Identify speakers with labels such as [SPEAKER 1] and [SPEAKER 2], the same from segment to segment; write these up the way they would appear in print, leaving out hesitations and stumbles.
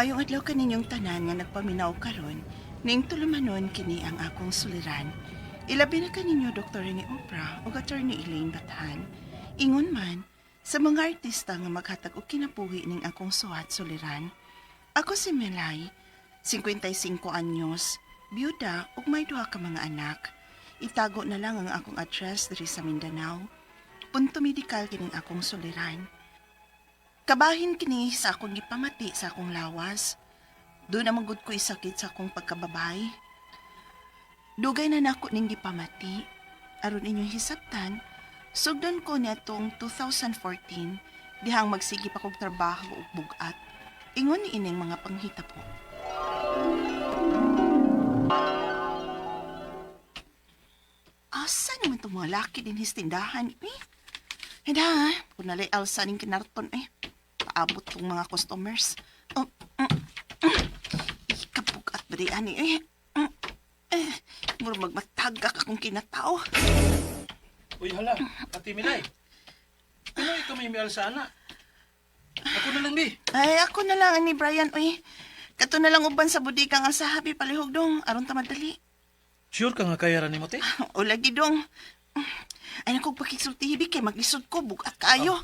[SPEAKER 1] Maayong adlaw kaninyong tanan nga nagpaminaw karon, ning tulumanon kini ang akong suliran. Ilabi na kaninyo Dr. Rene Oprah ug Attorney Elaine Bathan. Ingon man sa mga artista nga maghatag og kinabuhi ning akong suwat suliran. Ako si Melay, 55 anyos, byuda ug may duha ka mga anak. Itago na lang ang akong address diri sa Mindanao. Punto medikal kining akong suliran. Kabahin kini sa akong gipamati sa akong lawas. Doon na magud ko isakit sa akong pagkababay. Dugay na nako ning gipamati. Aron inyong hisabtan, sugdon ko niadtong 2014 dihang magsige pa kog trabaho ug bugat. Ingon ni ining mga panghitabo. Asa naman itong mga laki din his tindahan, eh? Hida, kung nalay alsa ning kinarton, eh. Paabot tong mga customers. Oh, Ikabugat ba di ani, eh? Eh, mura magmatagak akong kinatao.
[SPEAKER 2] Uy, hala, Ate Milay. Pinoy ka may mial sana. Ako na lang, di.
[SPEAKER 1] Ay, ako na lang, ani Brian, uy. Kato na lang uban sa bodega nga sa habi palihog dong, aron ta madali.
[SPEAKER 2] Sure ka nga kaya ni mo, te?
[SPEAKER 1] O lagi dong. Ay, naku, pakisulti hibi kay maglisod ko, bugat kaayo.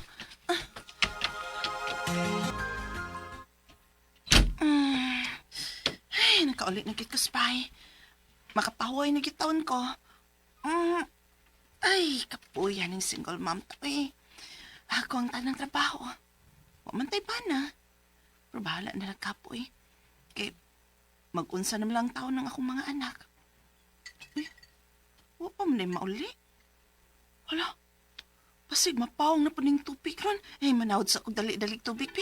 [SPEAKER 1] Ay, nakauli na gid ko, spy. Makapahuway na gid taon ko. Ay, kapuya ning single mom to eh. Ako ang tanang trabaho. Wa man tay bana. Pero bahala na lang kapoy. Kay mag-unsa naman lang taon ng akong mga anak. Eh, wa pa man ay mauli. Hala, pasig mapawong na po ning tubig ron. Eh, manawad sa kong dali-dali tubig, pi.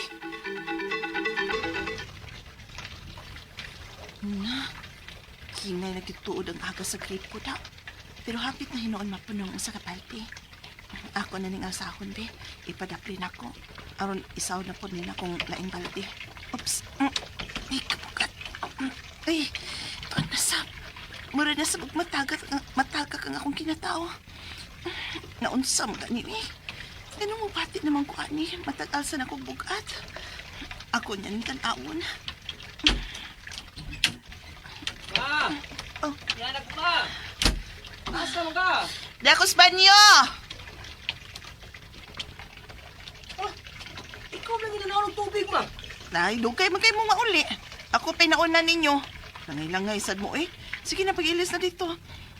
[SPEAKER 1] Na, kinay nagituod ang aga sa grip ko da. Pero hapit na hinoon mapunong usa ka palpi. Ako na ning asahon, be. Ipadapli na ko. Aron isaw na po nila kong laing balde. Oops. Ay, kapukat. Ay, tuan na sab. Mura na sabog matagak, matagak ang akong kinatao. Naunsa mo gani eh. Ganun mo pati naman ko ani. Matagal sa akong bugat. Ako niya ning tan-awon.
[SPEAKER 2] Ma!
[SPEAKER 1] Oh.
[SPEAKER 2] Yan ako, ma! Asa mo ka?
[SPEAKER 1] Di ako sa banyo!
[SPEAKER 2] Oh, ikaw lang inanaw ng tubig, ma.
[SPEAKER 1] Nay, dugay man kayo mo nga uli. Ako pinauna ninyo. Langay-langay sad mo eh. Sige na, pag-ilis na dito.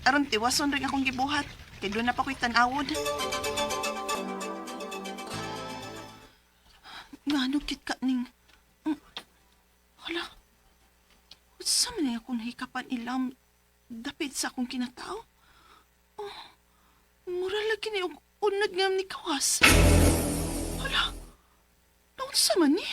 [SPEAKER 1] Aron tiwason rin akong gibuhat. Kay doon na pa ko'y tan-awon. Ngano kit ka ning... Hala. Unsa man ni akong nahikapan ilam dapit sa akong kinatao? Oh, mura lagi ni og unod nga ni kawas. Hala. Naunsa man ni?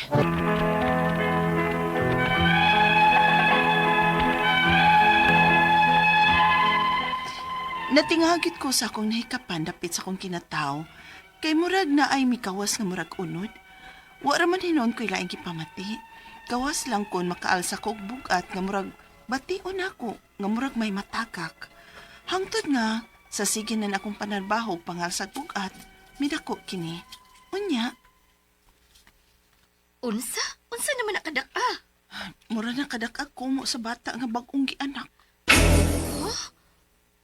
[SPEAKER 1] Natingagit ko sa akong nahikapan dapit sa akong kinatao, kay murag na ay mikawas nga murag unod. Wa ra man hinuon ko'y laing gipamati. Gawas lang kon makaalsa ko og bugat nga murag bation ako nga murag may matakak. Hangtod nga sa sige na akong panarbaho og pangalsag bugat, midako kini. Unya,
[SPEAKER 3] Unsa? Unsa naman nakadak-a?
[SPEAKER 1] mura na kadak ako mo sa bata nga bag-ong gianak.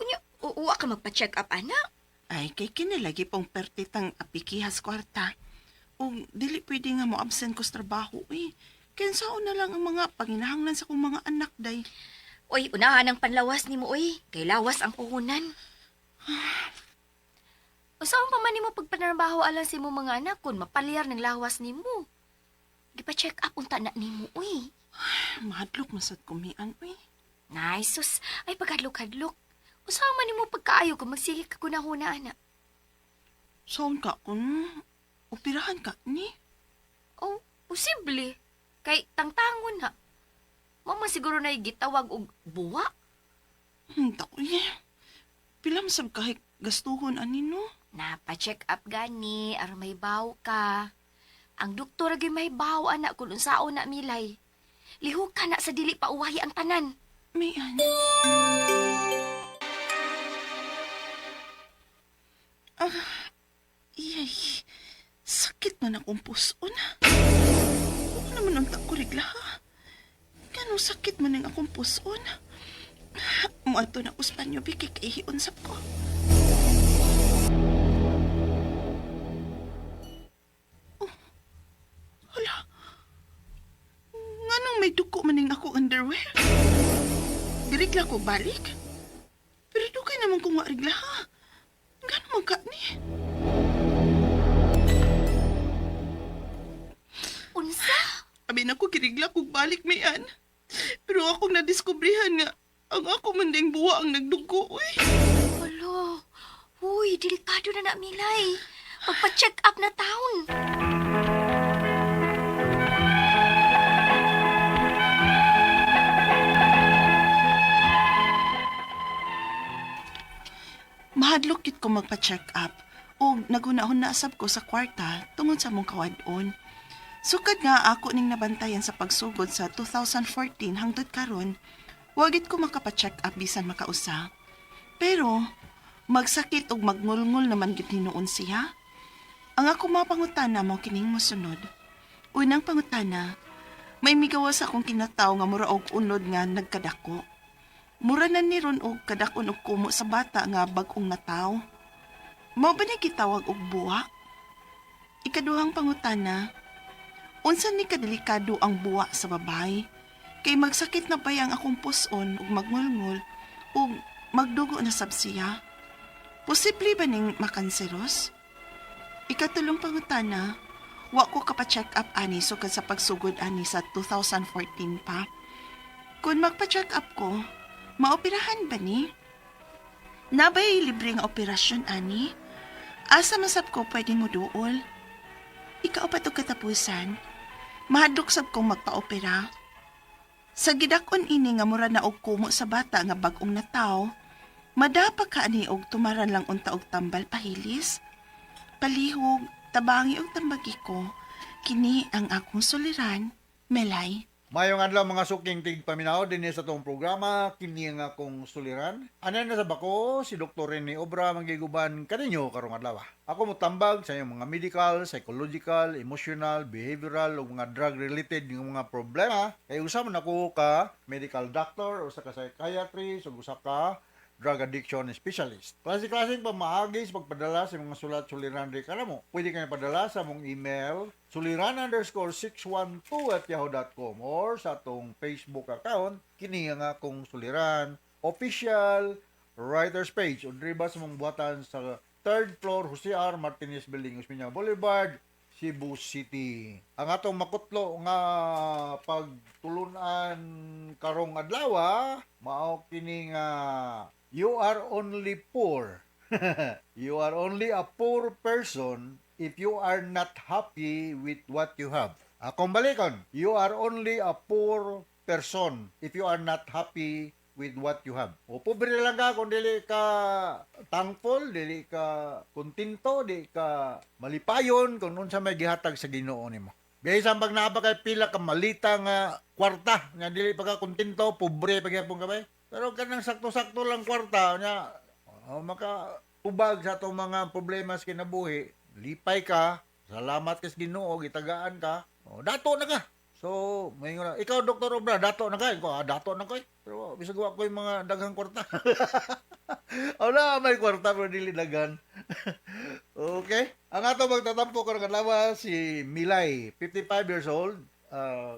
[SPEAKER 3] Unya, uwa ka magpa-check up, anak.
[SPEAKER 1] Ay, kay kinilagi pong pertitang apikihas kwarta. O dili pwede nga mo absent ko sa trabaho eh. Kinsaon na lang ang mga panginahanglan sa kong mga anak day.
[SPEAKER 3] Uy, unahan ang panlawas nimo, uy. Kay lawas ang puhunan. Usaon pa man nimo pagpanarbaho alang sa imong mga anak kun mapalyar ng lawas nimo. Gipa-check up unta na nimo, uy.
[SPEAKER 1] Mahadlok masad kumian eh.
[SPEAKER 3] Nay, sus, ay paghadlok-hadlok. Usaon man nimo pagkaayo kung magsige ka gunahuna, anak.
[SPEAKER 1] Saon ka kun operahan ka ni?
[SPEAKER 3] Oh, posible. Kay tangtangon na. Mama siguro na gitawag og buwa.
[SPEAKER 1] Dako eh. Pila masab kahit gastuhon ani no?
[SPEAKER 3] Napa-check up gani aron may baw ka. Ang doktor gyud may baw anak kung unsaon na milay. Lihok ka na sa dili pa uwahi ang tanan.
[SPEAKER 1] Mian. Ah, iyay. Sakit man akong puson. Huwag naman unta ko regla, ha? Nganong sakit man ang akong puson? Muadto na ko sa banyo, bi, kay kaihion sab ko. Oh, hala. Nganong may duko man ning ako underwear? Dirigla ko balik. Pero dugay naman kung waarigla ha. Ngano man ka ni?
[SPEAKER 3] Unsa?
[SPEAKER 1] Abi na ko kirigla kog balik mayan. Pero akong nadiskubrihan nga ang ako man ding buwa ang nagdugo uy.
[SPEAKER 3] Hala. Uy, delikado na na, Milay. Magpa-check up na taon.
[SPEAKER 1] Mahadlok gid ko magpa-check up ug nagunahon na sab ko sa kwarta tungod sa mong kawad-on. Sukad nga ako ning nabantayan sa pagsugod sa 2014 hangtod karon, wagit ko makapa-check up bisan makausa. Pero magsakit og magngulngul naman gid hinuon siya. Ang ako mga pangutana mo kining mosunod. Unang pangutana, may migawas akong kinataw nga mura og unod nga nagkadako. Mura na ni ron og kadakon og kumo sa bata nga bag-ong nataw. Mao ba ni gitawag og buwa? Ikaduhang pangutana, unsa ni kadelikado ang buwa sa babay? Kay magsakit na pay ang akong puson ug magngulngul ug magdugo na sab siya. Posible ba ning makanseros? Ikatulong pangutana, wa ko kapa-check up ani sukad sa pagsugod ani sa 2014 pa. Kung magpa-check up ko, maoperahan ba ni? Nabay libre nga operasyon ani? Asa masab ko pwede mo duol? Ikaw pa to katapusan. Mahadlok sab kong magpa-opera. Sa gidakon ini nga mura na og kumo sa bata nga bag-ong nataw, madapa ka ani og tumaran lang unta og tambal pahilis. Palihog, tabangi og tambagi ko. Kini ang akong suliran, Melay.
[SPEAKER 4] Mayong adlaw mga suking tigpaminaw dinhi sa atong programa kini nga akong suliran. Anay na sa bako si Dr. Rene Obra manggiguban kaninyo karong adlaw. Ako motambag sa inyong mga medical, psychological, emotional, behavioral ug mga drug related nga mga problema. Kay usa man ako ka medical doctor, usa ka psychiatrist ug usa ka drug addiction specialist. Klase-klaseng pamaagi sa pagpadala sa mga sulat suliran di kanamo. Pwede kayo padala sa mong email suliran_612@yahoo.com or sa atong Facebook account kini nga akong suliran official writers page o diri ba sa mong buhatan sa third floor Jose R. Martinez Building, Osmeña Boulevard, Cebu City. Ang atong makutlo nga pagtulunan karong adlaw, mao kini nga you are only poor. You are only a poor person if you are not happy with what you have. Akong balikon, you are only a poor person if you are not happy with what you have. O pobre lang ka kung dili ka thankful, dili ka kontento, dili ka malipayon kung unsa may gihatag sa Ginoo nimo. Bisan pag naa pa kay pila ka malita nga kwarta nga dili pa ka kontento, pobre pa gyapon ka bay. Pero kanang sakto-sakto lang kwarta nya oh, maka tubag sa atong mga problema sa kinabuhi, lipay ka, salamat ka sa Ginoo, gitagaan ka, oh, dato na ka. So, may na, ikaw Dr. Obra, dato na ka. Ikaw, dato na ko eh. Pero bisag wa ko yung mga daghang kwarta. Wala, may kwarta pero dili daghan. Okay. Ang ato magtatampo karong adlaw si Milay, 55 years old,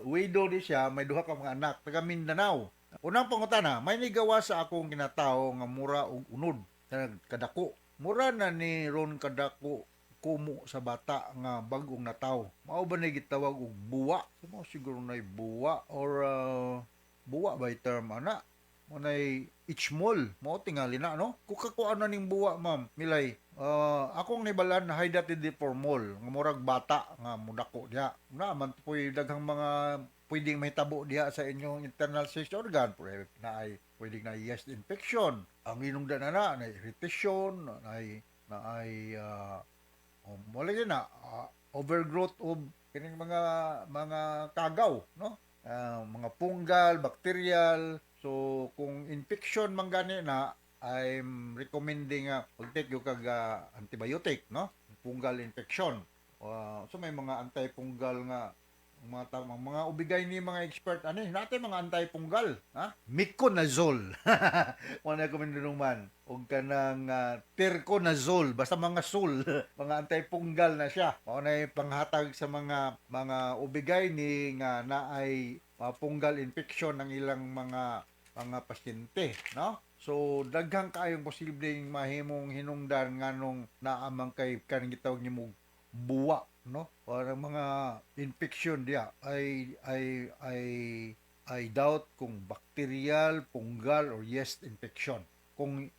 [SPEAKER 4] widow di siya, may duha ka mga anak, taga Mindanao. Unang pangutana, may nigawa sa akong kinatao nga mura og unod, kadako. Mura na ni ron kadako kumo sa bata nga bag-ong nataw. Mao ba ni gitawag og buwa? So, mao siguro na buwa or buwa by term ana. Mo nay ichmol, mao tingali na no. Kung kakuan na ning buwa, ma'am, Milay. Akong nibalan na hydatidiformol nga murag bata nga mudako diha. Na man po'y daghang mga pwedeng mahitabo diha sa inyong internal sex organ. Pwede na ay pwedeng na yeast infection. Ang inungdan na na, na irritation, na ay wala yun na overgrowth of kining mga kagaw, no? Mga fungal, bacterial. So kung infection man gani na, I'm recommending pag-take yung kag antibiotic, no? Fungal infection. So may mga antifungal nga Mga tamang mga ubigay ni mga expert ani natin mga anti-fungal, ha? Miconazole. Wala ko man og kanang terconazole, basta mga sul, mga anti-fungal na siya. Mao na panghatag sa mga ubigay ni nga naay fungal infection ang ilang mga pasyente, no? So daghang kaayong posibleng mahimong hinungdan nganong naamang kay kanang gitawag nimo buwa, no? Parang mga infection diya ay I doubt kung bacterial, fungal or yeast infection. Kung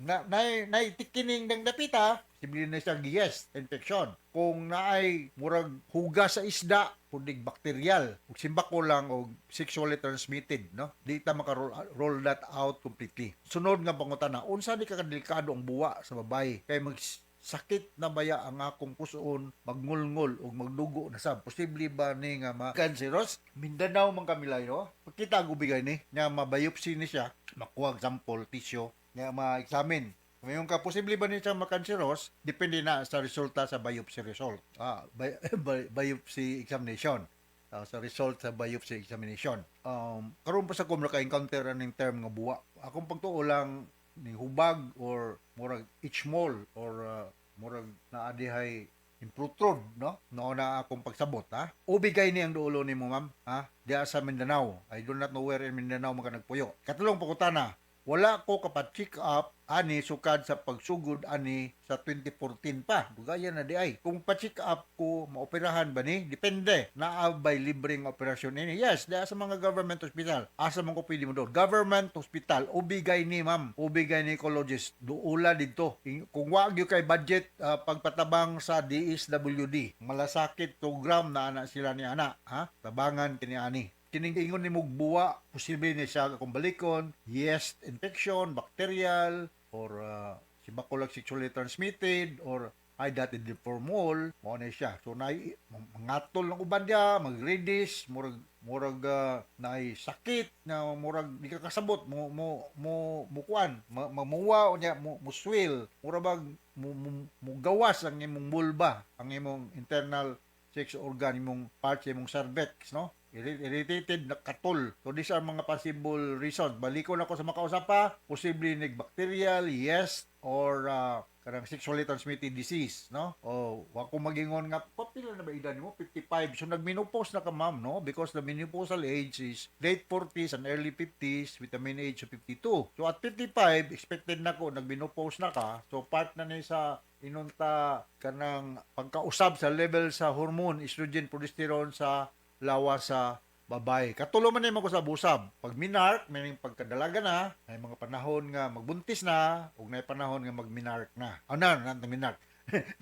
[SPEAKER 4] na naitikining ng dapita, posible na siyang yeast infection. Kung naay murag hugas sa isda, pudig bacterial. Ug simbako lang og sexually transmitted, no? Di ta maka roll that out completely. Sunod nga pangutana, unsa ni ka delikado ang buwa sa babae? Kay mag sakit na baya ang akong pusoon, magngulngol ug magdugo na sab. Posible ba ni nga ma-cancerous? Mindanao man kami layo. Pagkita ang ubigay ni, nga ma-biopsy ni siya, makuha sample tissue, nga ma-examine. Ngayon ka, posible ba ni siya ma-cancerous? Depende na sa resulta sa biopsy result. Biopsy examination. Sa result sa biopsy examination. Karon pa sa ko naka-encounter aning term nga buwa. Akong pagtuo lang ni hubag or murag itchmol or murag naa dihay improtrude, no? No na akong pagsabot, ha? Ubigay ni ang duolo nimo, ma'am, ha? Diya sa Mindanao. I do not know where in Mindanao maka nagpuyo. Katulong pangutana, wala ko kapat-check up ani sukad sa pagsugod ani sa 2014 pa. Dugayan na di ay. Kung pa-check up ko, maoperahan ba ni? Depende. Naa ba'y libreng operasyon ini? Yes, diya sa mga government hospital. Asa man ko pwede mo doon? Government hospital. Ubigay ni, ma'am. Ubigay ni gynecologist. Duula dito. Kung wa gyud kay budget pagpatabang sa DSWD, malasakit program na ana sila ni ana, ha? Tabangan kini ani. Kining ingon ni buwa, posible ni siya kung balikon, yeast infection, bacterial, or sibakulag sexually transmitted, or ay dati deformol, mao na siya. So naay mangatol ng uban diya, magredis, murag naay sakit na murag di ka kasabot, mo mo mo mukuan, mamuwa o niya mo swell, mura bag mo gawas ang imong vulva, ang imong internal sex organ, imong parts, imong cervix, no? Irritated na katol. So these are mga possible reasons. Balikon ako sa makausap pa, posible nig bacterial, yes, or kanang sexually transmitted disease, no? O wa ko magingon nga papila na ba edad nimo? 55. So nagmenopause na ka, ma'am, no? Because the menopausal age is late 40s and early 50s with a mean age of 52. So at 55, expected na ko nagmenopause na ka. So part na ni sa inunta kanang pagkausab sa level sa hormone estrogen, progesterone sa lawas sa babae. Katulo man nimo ko sa busab. Pag minark, meaning pagkadalaga na, ay mga panahon nga magbuntis na, ug nay panahon nga magminark na. Oh, na, nagminark.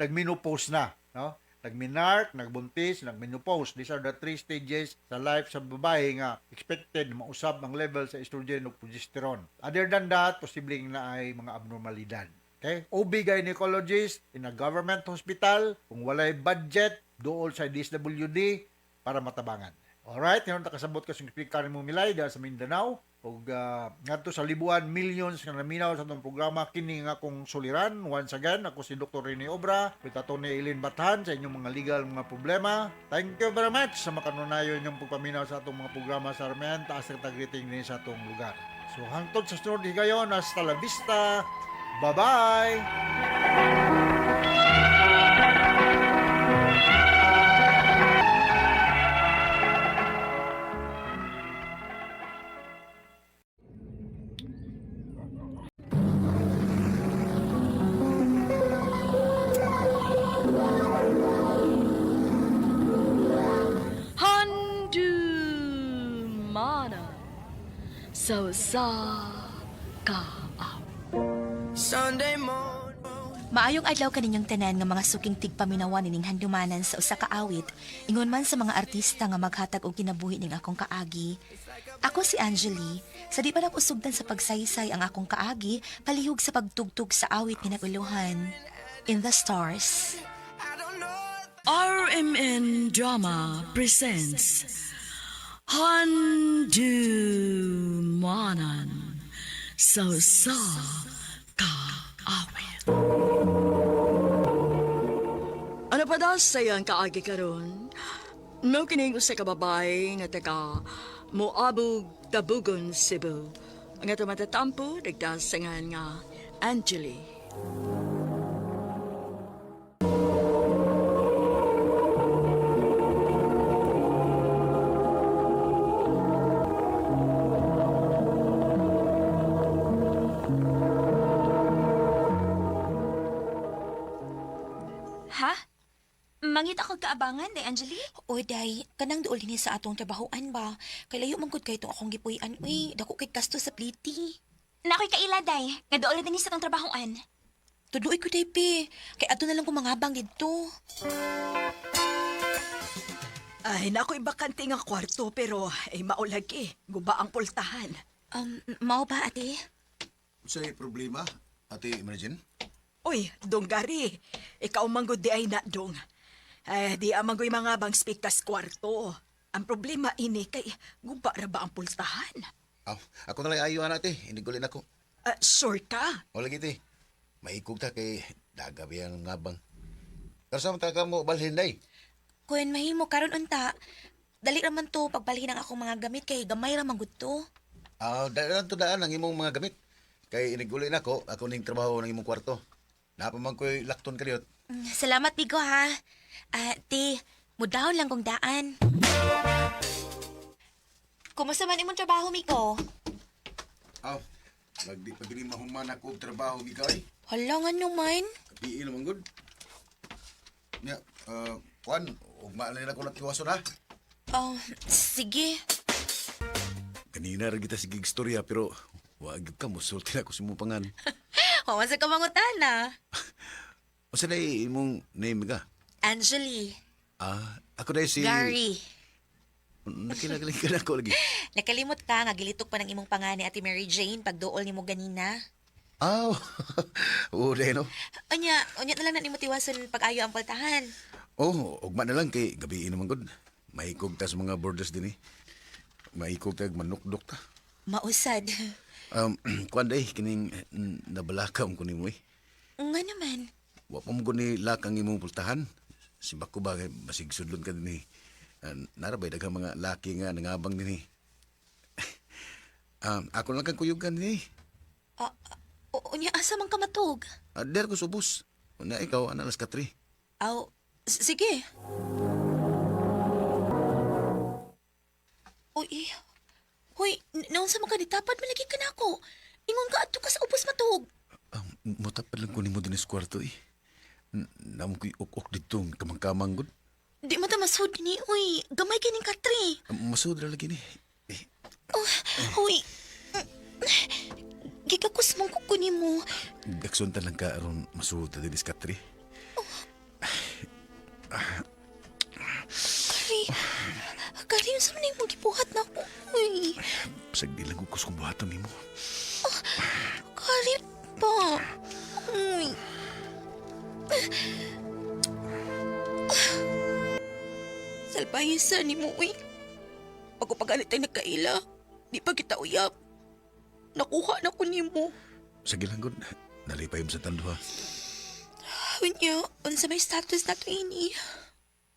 [SPEAKER 4] Nagmenopause na, no? Nagminark, nagbuntis, nagmenopause. These are the three stages sa life sa babae nga expected mausab ang level sa estrogen ug progesterone. Other than that, posibleng na ay mga abnormalidad. Okay? OB gynecologist in a government hospital, kung walay budget, dool sa DSWD para matabangan. Alright, hinon ta kasabot ka sa speaker mo Milay dahil sa Mindanao ug ngadto sa libuan millions nga naminaw sa atong programa kini nga akong suliran. Once again, ako si Dr. Rene Obra with Atty. Eileen Bathan sa inyong mga legal mga problema. Thank you very much sa makanunayon inyong pagpaminaw sa atong mga programa sa Armen. Taas na greeting din sa atong lugar. So hangtod sa sunod higayon, hasta la vista. Bye-bye.
[SPEAKER 5] Handumanan sa usa ka
[SPEAKER 6] Sunday morning.
[SPEAKER 7] Maayong adlaw kaninyong tanan nga mga suking tigpaminawan ining handumanan sa usa ka awit, ingon man sa mga artista nga maghatag og kinabuhi ning akong kaagi. Ako si Angeli, sa di pa nag-usugdan sa pagsaysay ang akong kaagi, palihog sa pagtugtog sa awit nga naguluhan. In the Stars.
[SPEAKER 5] RMN Drama presents Handumanan sa usa ka awit. Ano pa daw sa'yo ang kaagi karon? Mao kining usa ka babae nga taga Moabog, Tabugon, Cebu. Ang ato matatampo, nagdasangan nga Angeli.
[SPEAKER 6] Ha? Mangita kag kaabangan, Day Angeli?
[SPEAKER 7] Oy, day, kanang duol dinhi sa atong trabahoan ba? Kay layo man gud kay itong akong gipuy-an, uy. Dako kay gasto sa pliti.
[SPEAKER 6] Nakoy kaila, Day. Nga dool na dinhi sa atong trabahoan.
[SPEAKER 7] Tuduoy ko, day, pe. Kay ato na lang ko mangabang didto.
[SPEAKER 8] Ay, nako'y bakante nga kwarto pero ay maulagi. Guba ang pultahan.
[SPEAKER 7] Mao ba, ate?
[SPEAKER 9] Unsay problema, Ate Imagine?
[SPEAKER 8] Uy, dong gari. Ikaw manggod di ay na dong. Ay, di amanggoy mga bang spiktas kwarto. Ang problema ini kay guba ra ba ang pultahan?
[SPEAKER 9] Aw, ako na lang ayo ana ate, inigulin ako.
[SPEAKER 8] Ah, sure ka?
[SPEAKER 9] O lagi te. Maikog ta kay dagabi ang ngabang. Pero sa ta ka mo balhin day.
[SPEAKER 7] Kun mahimo karon unta. Dali ra man to pagbalhin ang akong mga gamit kay gamay ra man gud to.
[SPEAKER 9] Ah, daan to daan ang imong mga gamit. Kay inigulin ako, ako ning trabaho ng imong kwarto. Napa man ko'y lakton kaniot.
[SPEAKER 7] Salamat, Bigo, ha. Ah, te, mudahon lang kong daan. Kumusta man imong trabaho, Miko?
[SPEAKER 9] Aw, lagdi pa gini mahuman ako og trabaho gikay.
[SPEAKER 7] Hala nga naman.
[SPEAKER 9] Kapiil man gud. Nya, kuan, ugma na nila ko natiwason ha.
[SPEAKER 7] Oh, sige.
[SPEAKER 9] Kanina ra kita sige istorya pero wa gyud ka mosulti na ako sa imong pangan.
[SPEAKER 7] Huwag sa kamangutana.
[SPEAKER 9] Unsa day imong name ka?
[SPEAKER 7] Angeli.
[SPEAKER 9] Ah, ako day si
[SPEAKER 7] Gary.
[SPEAKER 9] Nakilagaling ka na ako lagi.
[SPEAKER 7] Nakalimot ka nga gilitok pa ng imong pangani Ate Mary Jane pagduol nimo ganina.
[SPEAKER 9] Aw. Oo, day no.
[SPEAKER 7] Unya, unya na lang na nimo tiwason pag-ayo ang pultahan.
[SPEAKER 9] Oh, ugma na lang kay gabi naman gud. Maikog ta sa mga borders din eh. Maikog ta manukdok ta.
[SPEAKER 7] Mausad.
[SPEAKER 9] Kuan day kining nabalaka ko nimo eh.
[SPEAKER 7] Nga naman.
[SPEAKER 9] Wa pa mo gud ni lakang imong pultahan. Simbak ko ba kay basig sudlon ka dinhi. Nara bay daghang mga laki nga nangabang dinhi. Ako lang kang kuyugan dinhi.
[SPEAKER 7] Ah, unya asa man ka matug?
[SPEAKER 9] Der ko subos. Una ikaw ana alas 3.
[SPEAKER 7] Aw, sige. Uy, eh. Hoy, naunsa man ka ditapad malagi ka na ako. Ingon ka adto ka sa ubos matug.
[SPEAKER 9] Mutapad lang ko nimo dinhi sa kwarto eh. Namo ko'y ok-ok dito ang kamang-kamang gud.
[SPEAKER 7] Di man ta masud ni, uy. Gamay kining katri.
[SPEAKER 9] Masud ra lagi ni. Eh,
[SPEAKER 7] Oh, uy. Gikakus mong kuko nimo.
[SPEAKER 9] Gaksuntan lang ka aron masud ta dinhi sa katri.
[SPEAKER 7] Kari, Kari, unsa man imong gibuhat na ako? Uy,
[SPEAKER 9] Bisag di lang ko kung buhaton nimo.
[SPEAKER 7] Kari pa. Uy. Salbahin sa nimo, uy. Pagpagalit tayo nagkaila, di pa kita uyab. Nakuha na ko nimo.
[SPEAKER 9] Sige lang gud. Nalipay mo sa tanduha.
[SPEAKER 7] Unya, unsa may status na to ini?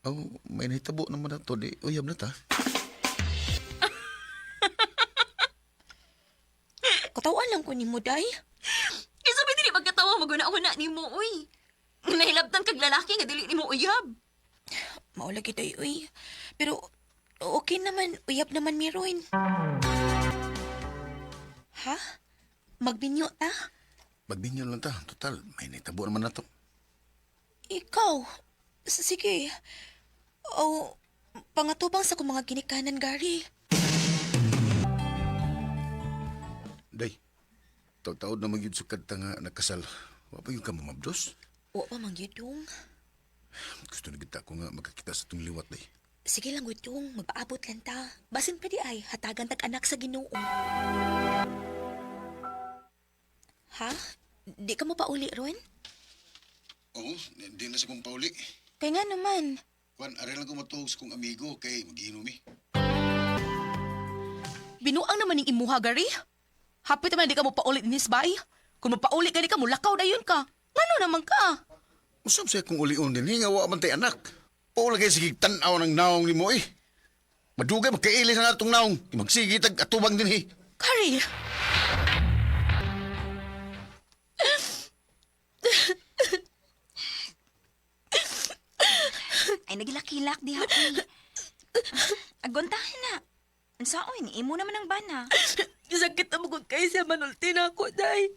[SPEAKER 9] Oh, may nahitabo naman na to. Di, uyab na ta.
[SPEAKER 7] Katawan lang ko nimo, day.
[SPEAKER 6] Kinsa may dili magkatawa maguna-una nimo, uy. Nahilabtan kag lalaki nga dili nimo uyab.
[SPEAKER 7] Maula kita, uy. Pero okay naman, uyab naman meron. Ha? Magbinyo ta?
[SPEAKER 9] Magbinyo lang ta. Total, may nahitabo naman na to.
[SPEAKER 7] Ikaw? Sige. O, pangatubang sa kong mga ginikanan, Gary.
[SPEAKER 9] Day, taod-taod na magyud sukad ta nga nakasal. Wa pa yung ka mamabdos?
[SPEAKER 7] Wa pa man gyud, dong.
[SPEAKER 9] Gusto na kita ko nga magkakita sa itong liwat, day.
[SPEAKER 7] Sige lang, gudong. Magpaabot lang ta. Basin pa di ay, hatagan tag anak sa Ginoo. Ha? Di ka mo pauli ron?
[SPEAKER 9] Oo, di na sa kong pauli.
[SPEAKER 7] Kaya nga naman.
[SPEAKER 9] Kwan, ari lang ko matuog sa kong amigo kay magiinom eh.
[SPEAKER 10] Binuang naman ning imuha, Gary. Hapit naman di ka mo paulit ni bay. Kung mapauli ka di ka mo, lakaw dayon ka. Ngano naman ka?
[SPEAKER 9] Usam sa kong ulion din, nga wa man tay anak. Pula kay sige tan-aw ng naong nimo eh. Madugay magkaili sa natong naong. Magsige tag atubang din eh.
[SPEAKER 7] Gary!
[SPEAKER 6] Ay, nagilak-hilak diha, uy. Agontahan na. Unsaon, imo naman ang bana.
[SPEAKER 7] Sakit na magod kayo siya manulti na ako, day.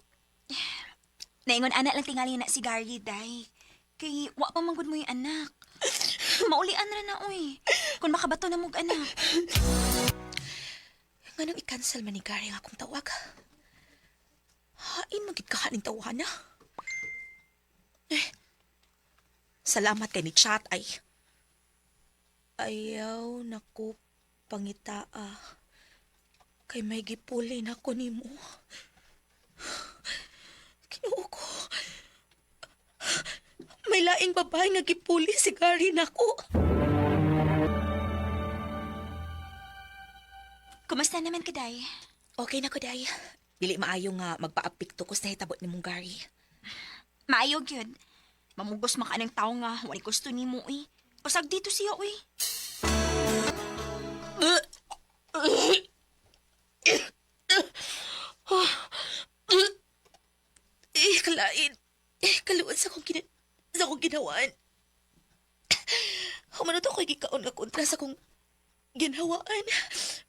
[SPEAKER 6] Naingon ana lang tingali na si Gary, day. Kay wa pa man gud mo yung anak. Maulian ra na, uy. Kung makabato na mog anak.
[SPEAKER 7] Nganong i-cancel man ni Gary ang akong tawag? Hain magid ka haning tawahan na. Eh, salamat kay ni chat ay. Ayaw nako pangitaa. Kay may gipuli na ko nimo. Kinuo ko. May laing babae nga gipuli si Gary nako.
[SPEAKER 6] Kumusta naman ka, day?
[SPEAKER 7] Okay na ko, day. Dili maayo nga magpaapikto ko sa hitabot ni mong Gary.
[SPEAKER 6] Maayo gyud. Mamugos man ka ng tao nga wala gusto nimo, uy. Pasag dito siya, uy.
[SPEAKER 7] Eh, kalain. Eh, kaluan sa akong, sa akong ginawaan. Humano to ko'y gikaon nga kontra sa akong ginhawaan.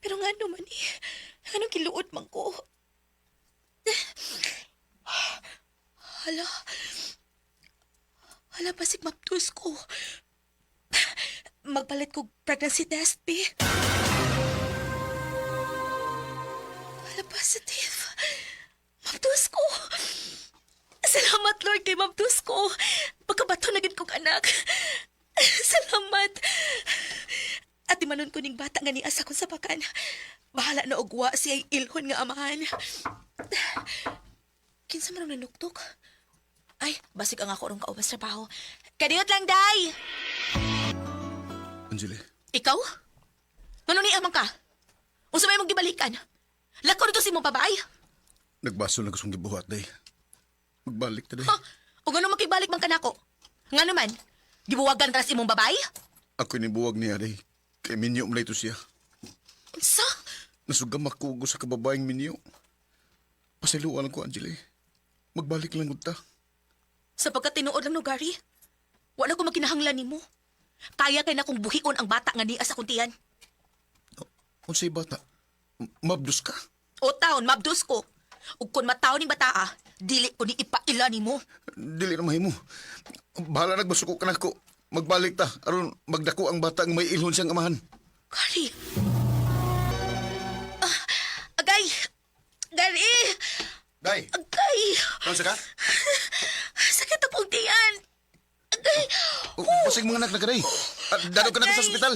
[SPEAKER 7] Pero nga naman eh, anong kiluot man ko. Hala. Hala, basig maptus ko. Magpalit ko pregnancy test, bi. Hala, positive. Maptus ko. Salamat, Lord, kay maptus ko. Pagkabato na gid kong anak. Salamat. At manon ko ning bata nga niasa kong sapakan. Bahala na ogwa siya ilhon nga amahan. Kinsa man ang nanuktok? Ay, basig ang ako rong kauban sa trabaho. Kadiyot lang, day!
[SPEAKER 9] Angeli,
[SPEAKER 7] Ikaw? Ngano ni amang ka? Unsa may mong gibalikan? Lakaw nito si mong babae?
[SPEAKER 9] nagbaso na gustong gibuhat day. Magbalik ta day.
[SPEAKER 7] Ha? O ngano makibalik man kanako? Ngano man? Gibuwagan ka na sa imong babae?
[SPEAKER 9] Ako ni buwag niya day. Kay minyo man ito siya.
[SPEAKER 7] Unsa?
[SPEAKER 9] Nasugam ako sa kababaeng minyo. Pasayloan lang ko, Angeli. Magbalik lang gud ta.
[SPEAKER 7] Sapagkat tinuod lang no, Gary. Wala ko makinahanglan nimo. Kaya kay na kong buhion ang bata nga niya sa kuntian.
[SPEAKER 9] Unsay bata? Mabdus ka?
[SPEAKER 7] O taon, mabdus ko. Ug kung mataon ning bataa, dili ko ni ipaila nimo.
[SPEAKER 9] Dili na mahimo. Bahala nagbasuko ka na ako. Magbalik ta aron magdako ang bata nga may ilhon siyang amahan.
[SPEAKER 7] Gary! Ah, agay! Gary!
[SPEAKER 9] Day,
[SPEAKER 7] Agay!
[SPEAKER 9] kaunsa ka?
[SPEAKER 7] Sakit akong tiyan! Agay!
[SPEAKER 9] Oh, Basig mga anak na ka, day. Ah, Dalo ka na ko sa ospital.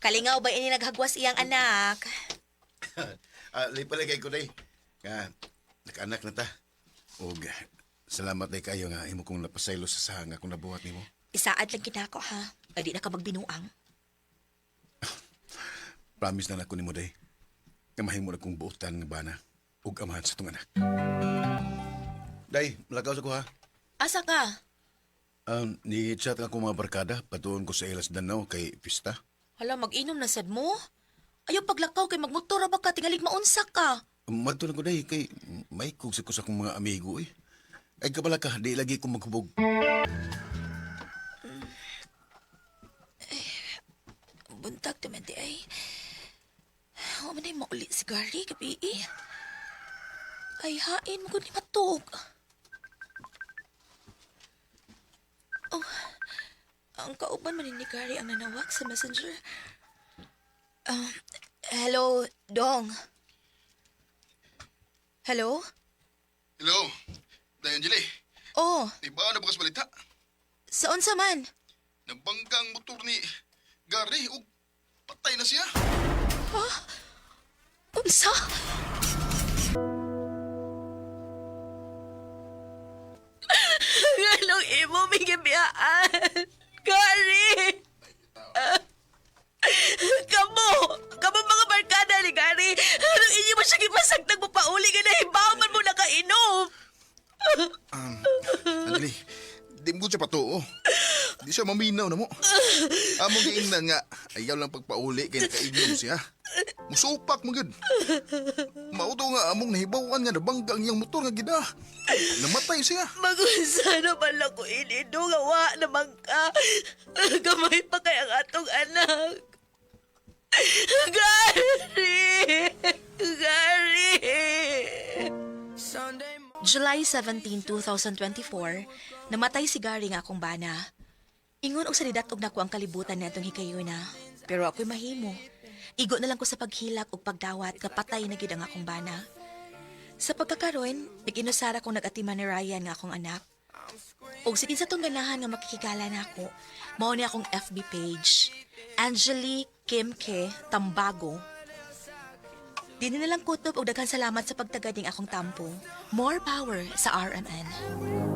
[SPEAKER 7] Kalingaw ba ini naghagwas iyang anak?
[SPEAKER 9] Ah, lipalagay kay ko day. Nga, nakaanak na ta. Og salamat day kayo nga imo kong napasaylo sa sahang akong nabuhat nimo.
[SPEAKER 7] Isaad lang kinako ha. Ay di na ka magbinuang.
[SPEAKER 9] Promise na nako nimo day. Nga mahimo na kong buotan nga bana ug amahan sa tong anak. Day, malakaw sa ko ha.
[SPEAKER 7] Asa ka?
[SPEAKER 9] Ni-chat ako mga barkada, patuon ko sa ilas Danau kay pista.
[SPEAKER 7] Hala, mag-inom na sad mo. Ayaw paglakaw kay magmotor ra ba ka tingalig maunsa ka.
[SPEAKER 9] Madto na ko day kay may kug sa ko sa akong mga amigo eh. Ay kabala ka, di lagi ko maghubog.
[SPEAKER 7] Buntag naman di ay. Huwag man ay mauli si Gary gabi eh. Ay hain mo ni matug. Oh, ang kauban man ni Gary ang nanawag sa messenger. Hello, Dong. Hello?
[SPEAKER 9] Hello, Day Angeli.
[SPEAKER 7] Oh,
[SPEAKER 9] Iba na bukas balita.
[SPEAKER 7] sa unsa man?
[SPEAKER 9] Nabangga ang motor ni Gary ug patay na siya.
[SPEAKER 7] Unsa? Anong imo may gibiyaan? Gary!
[SPEAKER 10] siya gipasagtag mo pauli nga nahibaw man mo nakainom.
[SPEAKER 9] Anjali, di mo siya patuo. Di siya maminaw na mo. Among giingnan nga, ayaw lang pagpauli kay nakainom siya. Musupak mo gud. Mauto nga among nahibawan nga nabangga ang iyang motor nga gida. Namatay siya.
[SPEAKER 10] Magunsa naman ako ini, dong, nga wa naman ka. Gamay pa kay ang atong anak. Gary! Gary!
[SPEAKER 7] July 17, 2024, namatay si Gary nga akong bana. Ingon og sa og nako ang kalibutan natong hikayuna. Pero ako'y mahimo. Igo na lang ko sa paghilak ug pagdawat nga patay na gid ang akong bana. Sa pagkakaroon, nag-inusara kong nag-atiman ni Ryan nga akong anak. Og sige sa tong ganahan nga makikigala nako, mao ni akong FB page. Angeli Kim K. Tambago. Di na lang kutob og daghan salamat sa pagtagad ning akong tampo. More power sa RMN.